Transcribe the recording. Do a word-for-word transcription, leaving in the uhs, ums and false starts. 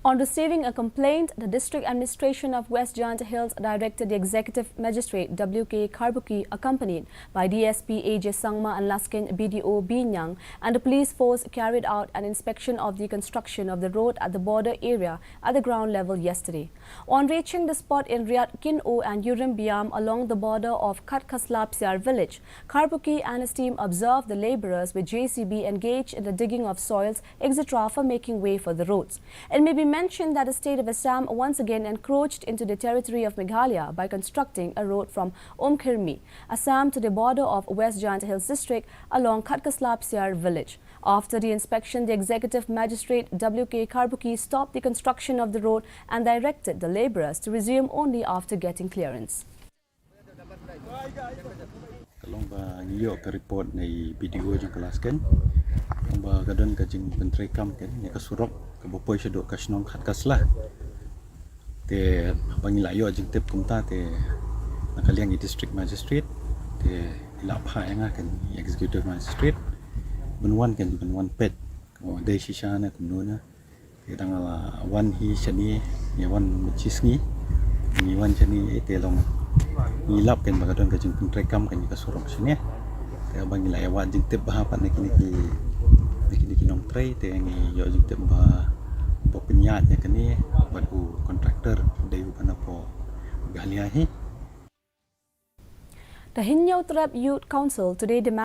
On receiving a complaint, the District Administration of West Jaintia Hills directed the Executive Magistrate W K Kharbuki, accompanied by D S P A J Sangma and Laskein B D O B Nyang, and the police force carried out an inspection of the construction of the road at the border area at the ground level yesterday. On reaching the spot in Riat Kin O and Yurim Biam along the border of Khatkhasla Psiar village, Kharbuki and his team observed the labourers with J C B engaged in the digging of soils, et cetera for making way for the roads. It may be mentioned that the state of Assam once again encroached into the territory of Meghalaya by constructing a road from Umkhirmi, Assam to the border of West Jaintia Hills District along Khatkhasla Psiar village. After the inspection, the executive magistrate W K Kharbuki stopped the construction of the road and directed the labourers to resume only after getting clearance. Ka long ba ngi ïoh ka report na i B D O jong ka Laskein. Ka long ba ka don ka jingpyntreikam kan ïa ka surok kaba poi shaduh ka shnong Khatkhasla. Te ba ngi la ïoh jingtip kumta te na ka liang i district magistrate te i la phah ïa nga kan i executive magistrate. Ban wan kan ban wan peit. Ka dei shisha na kumno na. Te dang la wan hi shane, ngi wan mynta sngi, ngi wan shane, eh, te long ngi lap kan ba ka don ka jingpyntreikam kan ïa ka surok shane. Te ba ngi la ïa wad jingtip bha pat na kine ki, na kine ki nongtrei, te ngi ïoh jingtip ba ba pynïaid ïa kane bad u contractor dei u ba na pdeng Meghalaya hi. The Hynñiewtrep Youth Council today demanded